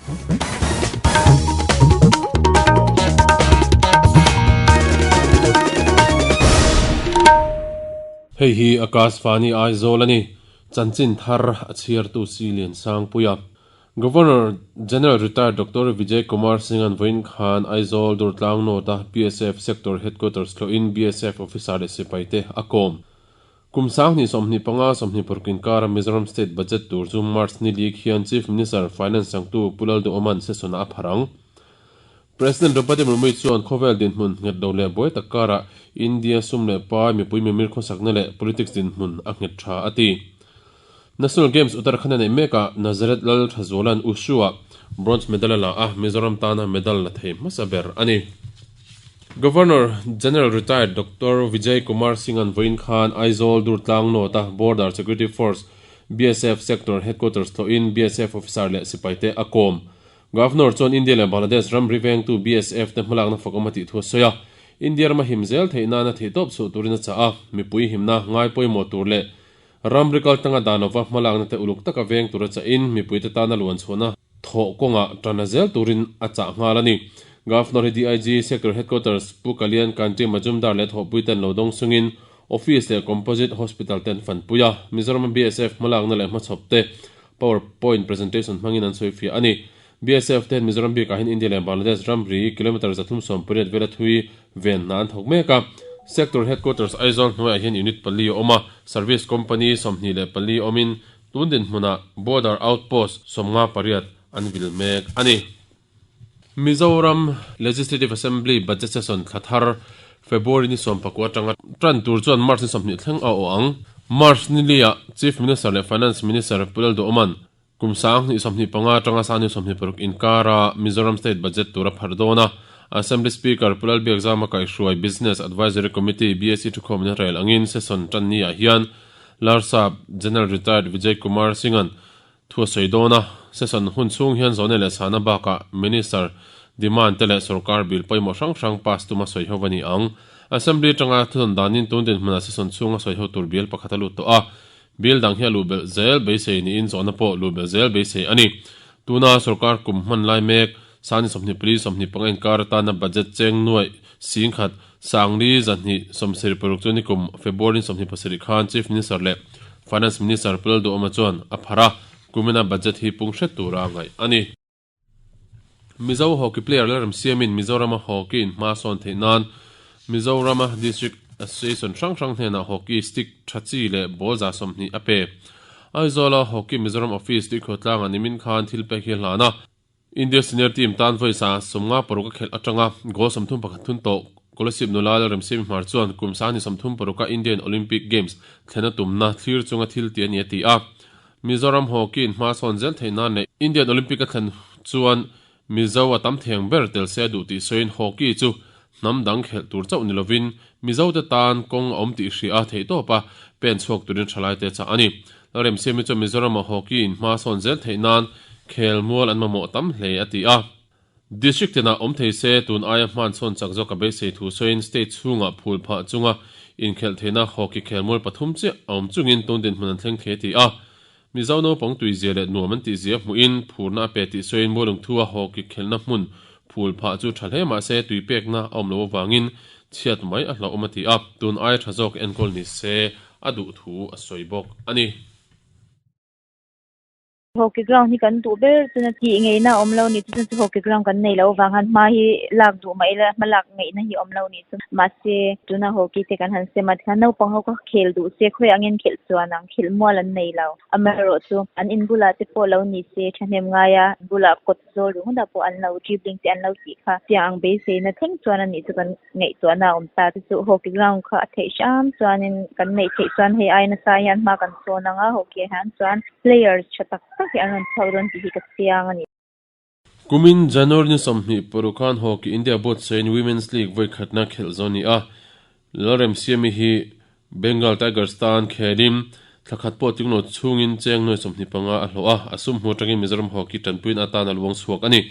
Hei hi Akashvani Aizawl a ni. Chanchin thar a chhiartu Si Liansangpuia. Governor General Retired Doctor Vijay Kumar Singh-a'n vawiin khan Aizawl Durtlang North-a BSF Sector Headquarters tlawhin BSF officer leh sipaite a kawm. Kum 2025 25 inkara Mizoram State Budget tur chu March ni li khian Chief Minister, Finance changtu Pu Lalduhawma'n session-ah a phar ang. President Draupadi Murmu chuan khawvel dinhmun nghet lo leh buai tak karah India sum leh pai mipui mimir khawsakna leh politics dinhmun a nghet tha a ti. National Games Uttarakhand a neih mekah Nazareth Lal Thazuala'n Wushu-ah bronze medal a la a, Mizoram tana medal la thei hmasa ber a ni. Governor General Retired Doctor Vijay Kumar Singh-a'n vawiin khan Aizawl Durtlang North-a Border Security Force, BSF, Sector Headquarters tlawhin BSF officer leh sipaite a kawm. Governor chuan India leh Bangladesh ramri vengtu BSF te hmalakna fakawm a tih thu a sawi a, India rama him zel theih nana theihtawp chhuah turin a chah a, mipui himna ngai pawimawh tur leh ramri kaltanga dan lova hmalakna te uluk taka veng tura chahin mipuite tana luan chhuahna thawh kawngah tan a zel turin a chah nghal a ni. Governor hi DIG, Sector Headquarters, Pu Kalyan Kanti Majumdar leh thawhpui ten lo dawng sungin Office leh Composite Hospital te an fanpui a, Mizoram a BSF hmalakna leh hmachhawp te Power point presentation hmangin an sawi fiah a ni. BSF te hian Mizoram bikah hian India leh Bangladesh ramri kilometre 380 vela thui ven hna an thawk mek a. Sector Headquarters Aizawl hnuaiah hian unit pali a awm a, Service Company 24 awmin tun dinhmunah Border Outpost 58 an vil mek a ni. Mizoram Legislative Assembly Budget Session thla thar February ni 19 atanga tan tur chuan March ni 20 thleng a awh ang. March ni liah Chief Minister leh Finance Minister Pu Lalduhawma'n kum 2025 atanga 2026 inkara Mizoram State Budget tur a pharh dawn a. Assembly Speaker Pu Lalbiakzama kaihhruai Business Advisory Committee, BAC, thukhawmna rel angin session tan niah hian Larsap General Retired Vijay Kumar Singh-a'n Thu a sawi dawn a, session hun chhung hian Zawhna leh Chhana bakah Minister demand te leh sorkar bill pawimawh hrang hrang pass tuma sawi ho a ni ang. Assembly atanga thudawn danin tun dinhmunah session chhunga sawi ho tur bill pakhat a lut tawh a, bill dang hi a luh belh zel beisei niin zawhna pawh luh belh zel beisei a ni. Tuna sorkar kum hman lai mek Sani 24 25 inkar atana budget cheng nuaih 10,000 Sangli 276 chu nikum February 27 khan Chief Minister leh Finance Minister Pu Lalduhawma chuan a pharh a, kumina budget hi pung hret tura ngaih a ni. Mizo hockey player Lalremsiamin Mizorama hockey in hma sawn theih nan Mizorama District Association hrang hrang hnenah hockey stick tha chi leh ball 20 a pe. Aizawla Hockey Mizoram Office Tuikhuatlangah nimin khan thil pek hi a hlan a. India senior team tan vawi 56 a khelh atanga goal 31 thun tawh Kolasib nula Lalremsiami Hmar chuan kum 36 a Indian Olympic Games thlen a tumna thlir chunga thil ti a ni a ti a. Mizoram hockey in hma sawn zel theih nan leh Indian Olympic a thlen chuan Mizo a tam theng ber tel se a duh tih sawiin hockey chu hnam dang khelh tur chauh ni lovin Mizo te tan kawng a awm tih hria a theihtawp a pen chhuak turin thalaite chah a ni. Lalremsiami chuan Mizoram-a hockey in hma sawn zel theih nan khel mual an mamawh tam hle a ti a. District tinah awm thei se tun aia hman sawn chak zawk a beisei thu sawiin state chhungah phul phah chunga inkhelh theihna hockey khel mual pathum chiah a awm chungin tun dinhmun an thleng thei a ti a. Mizo naupang tuizia leh nuam an tihzia hmuhin phurna a pe tih sawiin Mualungthua hockey khelhna hmun phul phah chu tha hle mahse tui pekna a awm loh avangin chhiat mai a hlauhawm a ti a, tun aia tha zawk enkawl ni se a duh thu a sawi bawk a ni. Hockey ground hi kan duh ber chuan a tih ngeihna a awm lo ni chu chu hockey ground kan nei loh avang khan hma hi lak duh mah ila hma lak ngeihna hi a awm lo ni chu mahse tuna hockey te kan han sem a tikhan naupang ho kha khel duh se khawiah nge an khelh chuan ang khelh mual an nei lo amaherawhchu an in bulah te pawh lo ni se thahnem ngaia bulah kawt Zawl ringawt ah pawh an lo dribbling te an lo tih kha tiang ang beiseina thleng chuan a nih chu kan ngaihtuahna a awm ta te chu hockey ground kha a theih hram chuanin kan neih theih chuan hei ai nasa hian hma kan sawn ang a hockey ah hian chuan players tha tak tak hi an rawn chhuak dawn tih hi ka chiang a ni. Kumin January ni 26 khan Hockey India buatsain Women's League vawikhatna khelh zo a ni a, Lalremsiami hi Bengal Tigers tan khelin thla khat pawh tinglo chhungin cheng nuai 25 a hlawh a, a sum hmu atangin Mizoram hockey tanpuina atan a luang chhuak a ni.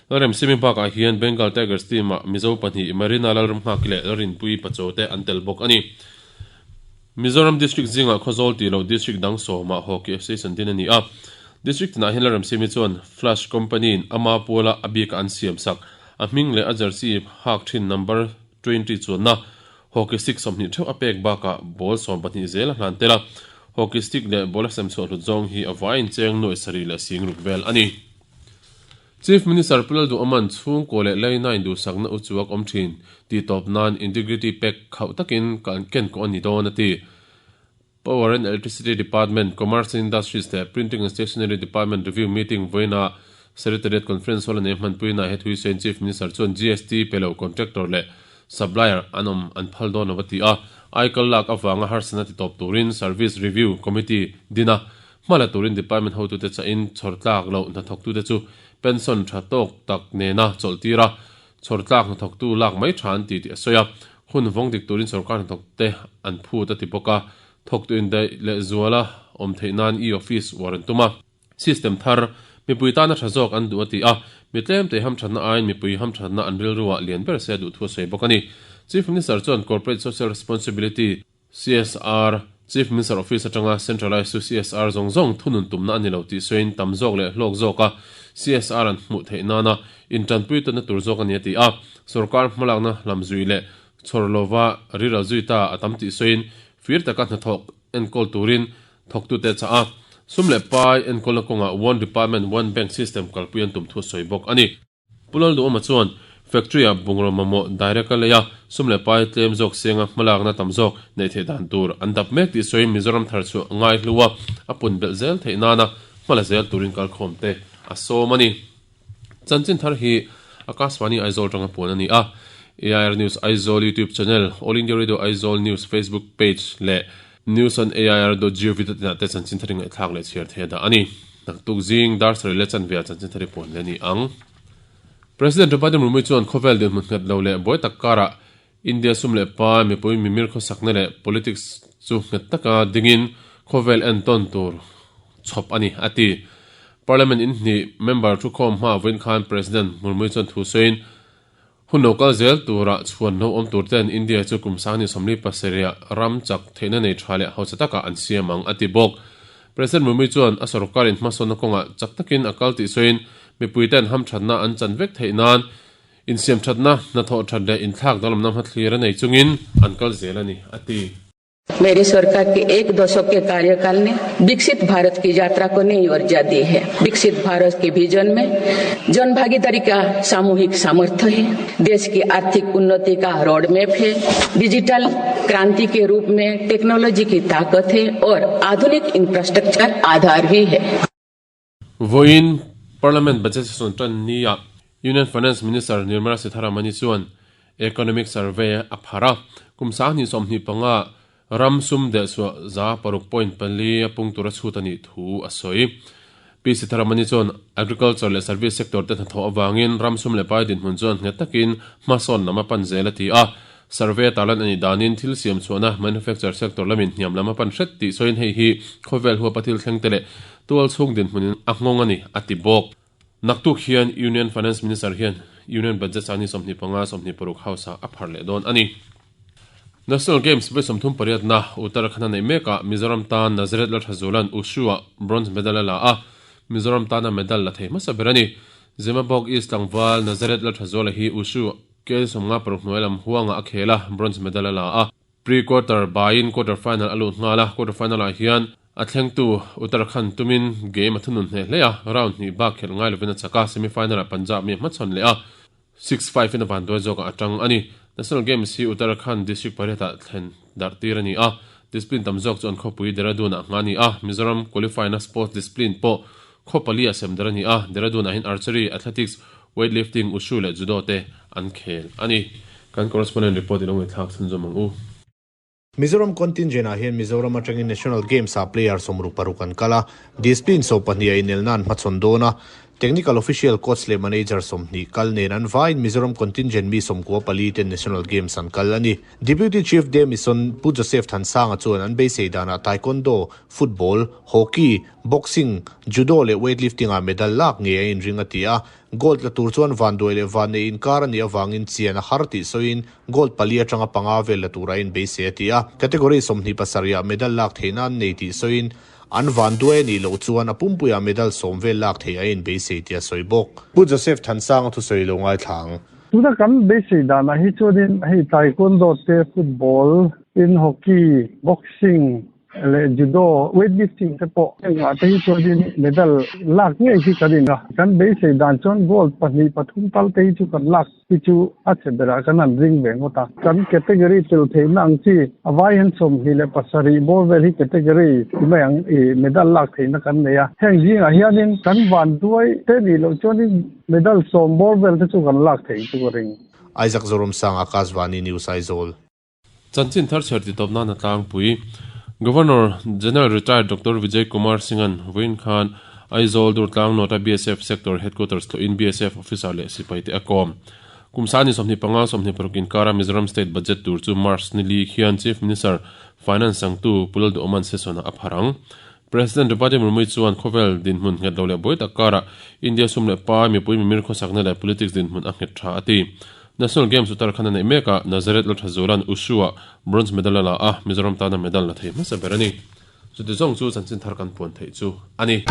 Lalremsiami bakah hian Bengal Tigers team-ah Mizo pahnih Marina Lalramnghaki leh Lalrinpuii Pacho te an tel bawk a ni. Mizoram District zingah Khawzawl tih loh District dang sawmah Hockey Association din a ni a. District tinah hian Lalremsiami chuan Flash Company-in ama puala a bika an siamsak, a hming leh a jersey hak thin number 20 chuanna hockey stick 20 theuh a pek bakah ball 12 zel a hlan tel a. Hockey stick leh ball a sem chhuah hlut zawng hi a vaiin cheng nuai sarih leh 60 vel a ni. Chief Minister Pu Lalduhaman chhungkaw leh laina induhsakna u chuak awm thin tih tawp nan Integrity Pact khauh takin ken kawh a ni dawn a ti. Power and Electricity Department, Commerce and Industries leh Printing and Stationery Department review meeting vawiinah Secretariat Conference Hall a nei hmanpuinaah he thui sawiin Chief Minister chuan GST pe lo contractor leh supplier an awm an phal dawn lo a ti a. Aikal lak avanga harsatna ti tawp turin Service Review Committee din a, hma la turin department hotute chahin chhawr tlak loh hnathawktute chu pension tha tawk tak nena chawlh tir a, Chhawr tlak hnathawktu lak mai tha an ti tih a sawi a, hun vawng dik turin sorkar hnathawkte an phut a ti bawk a, thawktu indaih leh zuala awm theih nan e-office uar an tum a, system thar mipui tana tha zawk an duh a ti a, mi tlemte hamthatna aiin mipui hamthatna an rilruah lian ber se a duh thu a sawi bawk a ni. Chief Minister chuan Corporate Social Responsibility, CSR, Chief Minister Office atanga centralised chu CSR zawng zawng thunun tumna a ni lo tih sawiin tam zawk leh hlawk zawka CSR an hmuh theih nana intanpui tawnna tur zawk a ni a ti a. Sorkar hmalakna hlamzui leh chhawr lova riral zui ta a tam tih sawiin fir taka hnathawk enkawl turin thawktute a chah a. Sum leh pai enkawlna kawngah One Department One Bank system kalpui an tum thu a sawi bawk a ni. Pu Lalduhawma chuan factory-ah bungraw mamawh direct a lei a, sum leh pai tlem zawk senga hmalakna tam zawk neih theih dan tur an dap mek tih sawiin Mizoram thar chhuah ngai hlu a, a pun belh zel theih nana hmala zel turin kalkhawmte a sawm a ni. Chanchin thar hi Akashvani Aizawl tanga puan a ni a, AIR News Aizawl YouTube channel, All India Radio Aizawl News Facebook page leh News on AIR dot gov dot in ah te chanchin thar i ngaihthlak leh chhiar thei a dah a ni. Naktuk zing dar sarih leh chanve ah chanchin thar i puan leh a ni ang. President Draupadi Murmu chuan khawvel dinhmun nghet lo leh buai tak karah India sum leh pa mipui mimir khawsakna leh politics chu nghet taka dingin khawvel entawn tur chhawp a ni, a ti. Parliament inhnih member thukhawm hma vawiin khan President Murmu chuan thu sawiin, Hun lo kal zel turah chhuan lo awm tur ten India chu kum sangni 47 ram chak theihna nei tha leh hausa takah an siam ang, a ti bawk. President Murmu chuan a sorkarin hmasawnna kawngah chak takin a kal tih sawiin mipuiten hamthatna an chan vek theih nan insiamthatna, hnathawh that leh inthlak danglamna hmathlir a nei chungin an kal zel a ni, a ti. मेरी सरकार के एक दशक के कार्यकाल ने विकसित भारत की यात्रा को नई ऊर्जा दी है। विकसित भारत के विजन में जन भागीदारी का सामूहिक सामर्थ्य है, देश की आर्थिक उन्नति का रोड मैप है, डिजिटल क्रांति के रूप में टेक्नोलॉजी की ताकत है और आधुनिक इंफ्रास्ट्रक्चर आधार भी है। Vawiin Parliament Budget Session tan nia Union Finance Minister Nirmala Sitharaman-i chuan Economic Survey a phar a, kum 2025 ram sum dehchhuah 6.4% a pung tura chhut a nih thu a sawi. Pi Sitharaman-i chuan Agriculture leh Service sector te hnathawh avangin ram sum leh pai dinhmun chuan nghet takin hmasawn lam a pan zel a ti a. Survey tarlan a nih danin thil siam chhuahna manufacture sector lamin hniam lam a pan hret tih sawiin hei hi khawvel huapa thil thleng te leh tual chhung dinhmunin a nghawng a ni, a ti bawk. Naktuk hian Union Finance Minister hian Union Budget sangni 25, 26 House ah a phar leh dawn a ni. National Games vawi 38 na Uttarakhand a neih mekah Mizoram tan Nazareth Lalthazuala'n Wushu-ah bronze medal a la a, Mizoram tana medal la thei hmasa ber a ni. Zemabawk East tlangval Nazareth Lalthazuala hi Wushu Kel 56 hnuai lam huangah a khel a, bronze medal a la a. Pre-quarter baiin quarter final a lut nghal a, quarter final ah hian a thlengtu Uttarakhand tumin game a thunun hneh hle a, round hnih bak khelh ngai lovin a chak a, semi final ah Punjab mi a hmachhawn leh a, 6-5 in a vanduai zawkah a tang a ni. National Games hi Uttarakhand district pariat ah thlen darh tir a ni a, discipline tam zawk chu an khawpui Dehradun ah nghah a ni a, Mizoram qualify na sports discipline pawh khaw pali ah sem darh a ni a, Dehradun ah hian archery, athletics, Weightlifting, Wushu leh Judo te an khel a ni. Kan correspondent report i lo ngaihthlak chhunzawm ang u. Mizoram contingent ah hian Mizoram atangin National Games ah player 66 an kal a, discipline 12 ah inelna an hmachhawn dawn a. Technical official, coach leh manager 20 kal nen an vaiin Mizoram contingent mi 94 ten National Games an kal a ni. Deputy Chief de Mission Pu Joseph Thansanga chuan an beisei danah Taekwondo, Football, Hockey, Boxing, Judo leh Weightlifting ah medal lak ngei a inring a ti a. Gold la tur chuan vanduai leh vannei inkar a nih avangin chian a har tih sawiin gold pali atanga panga vel la tura a inbeisei a ti a. Category 27 ah medal lak theihna an nei tih sawiin An vanduai a nih loh chuan a pumpuiah medal sawm vel lak theih a inbeisei tih a sawi bawk. Pu Joseph Thansanga thusawi lo ngaithla ang. Tuna kan beisei danah hi chuanin hei taekwondo te, football, in hockey, boxing leh judo, weightlifting te pawh engah te hi chuanin medal lak ngei hi kan in a. Kan beisei dan chuan gold pahnih pathum tal te hi chu kan lak hi chu a chhe berah kan han ring ve ngawt a. Kan category tel theihna ang chi a vai hian 27 bawr vel hi category ti mai ang i medal lak theihna kan nei a. Heng zingah hianin kan vanduai te nih loh chuanin medal sawm bawr vel te chu kan lak theih chu ka ring. Isaac Zoromsang, Akashvani News Aizawl. Chanchin thar chhiar titawp nan a tlangpui. Governor General Retired Doctor Vijay Kumar Singh-a'n vawiin khan Aizawl Durtlang North-a BSF Sector Headquarters tlawhin BSF officer leh sipaite a kawm. Kum sani 25 26 inkara Mizoram State Budget tur chu March ni li khian Chief Minister Finance sangtu Pu Lalduhawma'n session-ah a phar ang. President Draupadi Murmu chuan khawvel dinhmun nghet lo leh buai tak karah India sum leh pai mipui mimir khawsakna leh politics dinhmun a nghet tha a ti. National Games Uttarakhand a neih mekah Nazareth Lalthazuala'n Wushu-ah bronze medal a la a, Mizoram tana medal la thei hmasa ber a ni. Chuti zawng chu chanchin thar kan puan theih chu a ni.